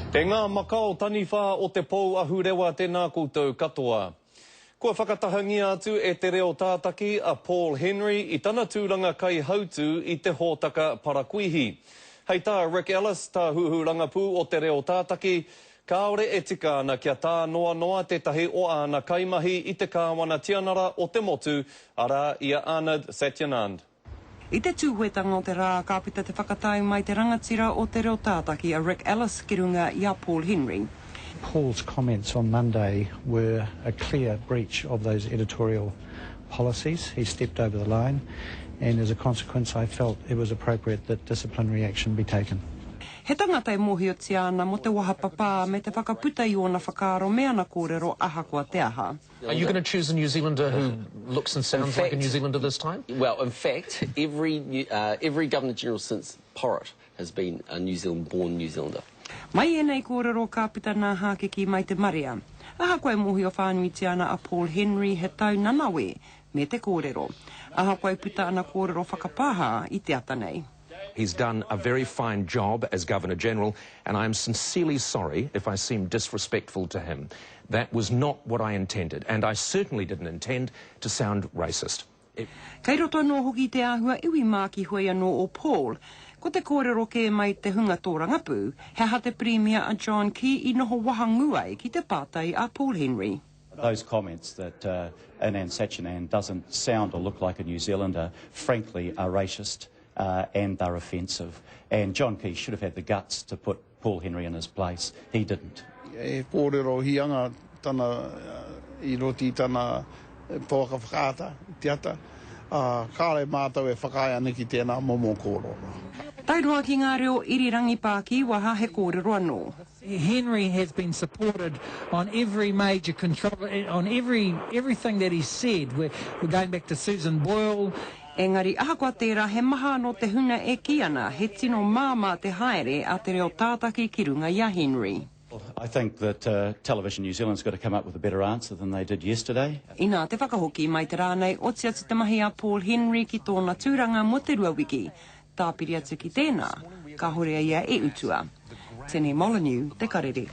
E ngā makao taniwha o te pou ahurewa tēnā koutou katoa. Kua whakatahangia atu e Te Reo Tātaki a Paul Henry i tana tūranga kaihautū i te hōtaka parakuihi. Hei tā Rick Ellis, tāhuhu rangapū o Te Reo Tātaki, kāore e tika ana kia tānoanoa tētahi o āna kaimahi i te Kāwana Tianara o te motu, arā, i a Anand Satyanand. I te tūhoetanga o te rā ka puta te whakatau mai te rangatira o te reo tātaki a Rick Ellis ki runga i a Paul Henry. Paul's comments on Monday were a clear breach of those editorial policies. He stepped over the line and as a consequence I felt it was appropriate that disciplinary action be taken. He tangata e mōhiotia ana mō te waha papā me te whakaputa i ōna whakaaro me ana kōrero ahakoa te aha. Are you going to choose a New Zealander who looks and sounds fact, like a New Zealander this time? Well, in fact, every, uh, every Governor-General since Porritt has been a New Zealand-born New Zealander. Mai ēnei kōrero ka puta nā hākiki mai te marea. Ahakoa e mōhio whānuitia ana a Paul Henry he tau nanawe me te kōrero. Ahakoa i puta ana kōrero whakapāha i te ata nei. He's done a very fine job as Governor-General, and I am sincerely sorry if I seem disrespectful to him. That was not what I intended, and I certainly didn't intend to sound racist. It... Kei roto anō hoki te āhua iwi mākihoi anō o Paul. Ko te kōrero kē mai te hunga tōrangapū, he aha te Pirimia a John Key i noho wahangū ai ki te pātai a Paul Henry. Those comments that uh, Anand Satyanand doesn't sound or look like a New Zealander, frankly, are racist uh, and they're offensive. And John Key should have had the guts to put Paul Henry in his place. He didn't. He kōrero hianga tana i roti i tana pouaka whakaata i te ata, ā, kāore mātou e whakaae ana ki tēnā momo kōrero. Tae roa ki ngā reo irirangi pākīwaha he kōrero anō. Henry has been supported on every major control, on every, everything that he's said. We're, we're going back to Susan Boyle. Engari ahakoa tērā he maha anō te huna e kī ana he tino māmā te haere a te reo tātaki ki runga i a Henry. I think that uh, Television New Zealand's got to come up with a better answer than they did yesterday. Inā te whakahoki mai te rā nei oti atu te mahi a Paul Henry ki tōna tūranga mō te rua wiki. Tāpiri atu ki tēnā, kāhore a ia e utua. Tini Molyneux, Te Karere.